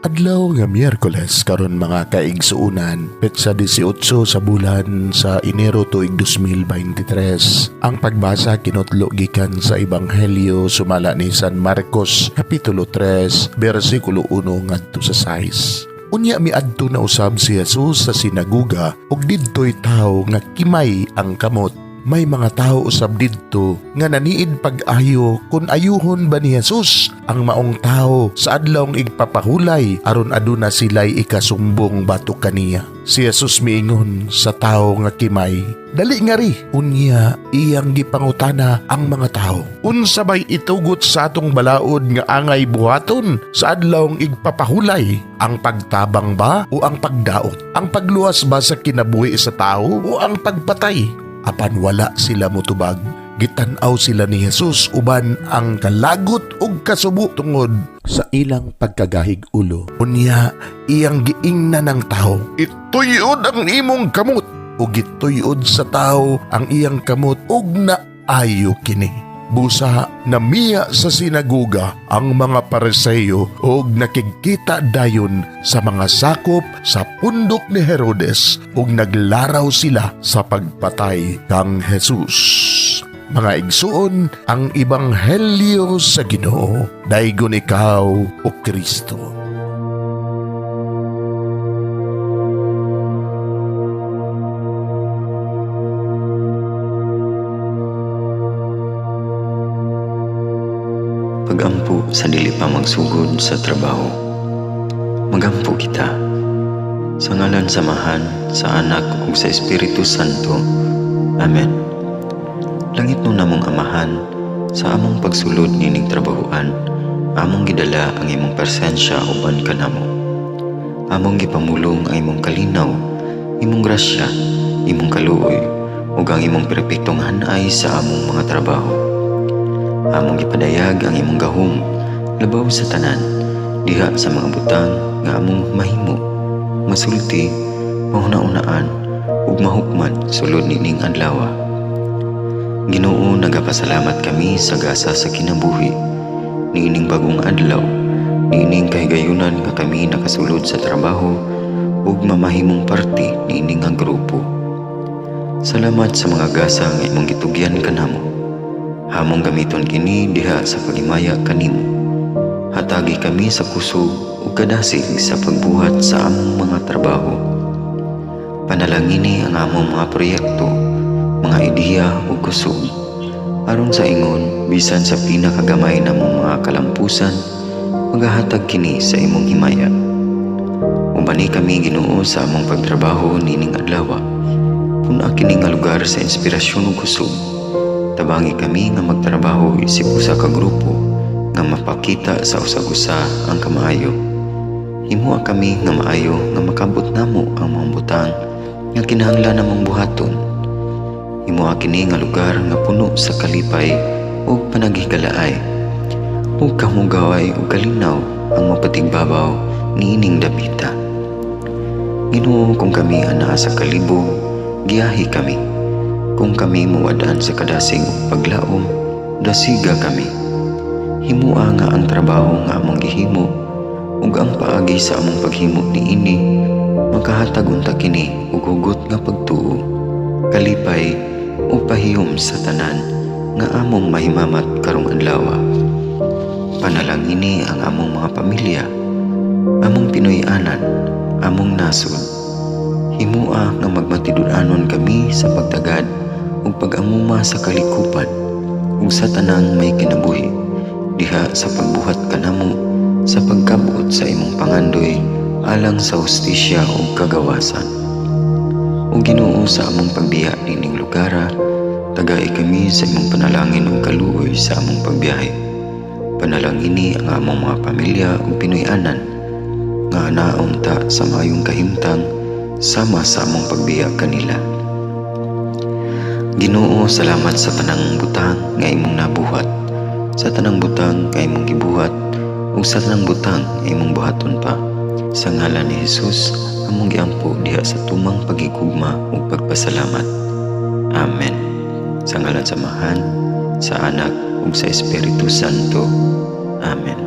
Adlaw nga Miyerkules karon, mga kaigsuunan, petsa 18 sa bulan sa Enero tuig 2023. Ang pagbasa kinutlo gikan sa Ebanghelyo sumala ni San Marcos, kapitulo 3, bersikulo 1 ngadto sa 6. Unya miadto na usab si Jesus sa sinaguga ug didto'y tawo nga kimay ang kamot. May mga tao usab didto nga naniid pag-ayo kung ayuhon ba ni Jesus ang maong tao sa adlawng igpapahulay aron aduna sila'y ikasumbong batok kaniya. Si Jesus miingon sa tao nga kimay, "Dali ngari." Unya iyang gipangutana ang mga tao, "Unsa bay itugot sa atong balaod nga angay buhaton sa adlawng igpapahulay? Ang pagtabang ba o ang pagdaot? Ang pagluwas ba sa kinabuhi sa tao o ang pagpatay?" Apan wala sila mutubag. Gitan-aw sila ni Jesus uban ang kalagot ug kasubo tungod sa ilang pagkagahig ulo. Unya iyang giingnan ang tao, "Ituyod ang imong kamot." Ug gituyod sa tao ang iyang kamot ug naayo kini. Busa namiya sa sinaguga ang mga Pariseo ug nakigkita dayon sa mga sakop sa pundok ni Herodes ug naglaraw sila sa pagpatay kang Jesus. Mga igsuon, ang ebanghelyo sa Ginoo. Daygon ikaw, o Kristo. Pagampo sa dili pa magsugod sa trabaho. Magampo kita. Sa ngalan sa Amahan, sa Anak ug sa Espiritu Santo. Amen. Langitnon namong Amahan, sa among pagsulod nining trabahoan, among gidala ang imong presensya uban kanamo. Among gipamulong ang imong kalinaw, imong grasya, imong kaluoy, ug ang imong perpektong hanay sa among mga trabaho. Among gipadayag ang imong gahom labaw sa tanan diha sa mga butang nga among mahimo, masulti, mahuna-unaan ug mahukman sulod nining adlaw. Ginoo, nagapasalamat kami sa gasa sa kinabuhi niining bagong adlaw, niining kahigayunan nga kami nakasulod sa trabaho ug mamahimong parte niini nga grupo. Salamat sa mga gasa nga imong gitugyan kanamo. Among gamiton kini diha sa paghimaya kanimo. Hatagi kami sa kusog ug kadasig sa pagbuhat sa among mga trabaho. Panalangini ang among mga proyekto, mga ideya ug kusog. Aron sa ingon, bisan sa pinakagamay namong mga kalampusan, magahatag kini sa imong himaya. Ubani kami, Ginoo, sa among pagtrabaho nining adlaw. Pun-a kini nga lugar sa inspirasyon ug kusog. Tabangi kami nga magtrabaho isip usa ka grupo nga mapakita sa usag-usa ang kamaayo. Himoa kami nga maayo nga makabot namo ang mga butang nga kinahanglan namong buhaton. Himoa kini nga lugar nga puno sa kalipay ug panaghigalaay. Ug kahugaway ug kalinaw ang mapatigbabaw niining dapita. Ginoo, kung kami anaa sa kalibog, giyahi kami. Kung kami muwad-an sa kadasig ug paglaom, dasiga kami. Himua nga ang trabaho nga among gihimo ug ang paagi sa among paghimo niini makahatag unta kini og hugot nga pagtuo, kalipay ug pahiyom sa tanan nga among mahimamat karong adlaw. Panalangini ang among mga pamilya, among Pinoy-anan, among nasod. Himua nga magmatinud-anon kami sa pagtagad ug pag-amuma sa kalikupan ug sa tanang may kinabuhi diha sa pagbuhat kanamo sa pagkabot sa imong pangandoy alang sa hustisya ug kagawasan. O Ginoo, sa among pagbiya nining lugara, tagai kami sa imong panalangin ug kaluoy sa among pagbiyahe. Panalangini ang among mga pamilya ug Pinoy-anan nga naunta sa maayong kahimtang sama sa among pagbiya kanila. Ginoo, salamat sa tanang butang nga imong nabuhat, sa tanang butang nga imong gibuhat, ug sa tanang butang nga imong buhaton pa. Sa ngalan ni Jesus, among giampo diha sa tumang pagigugma ug pagpasalamat. Amen. Sa ngalan sa Amahan, sa Anak ug sa Espiritu Santo. Amen.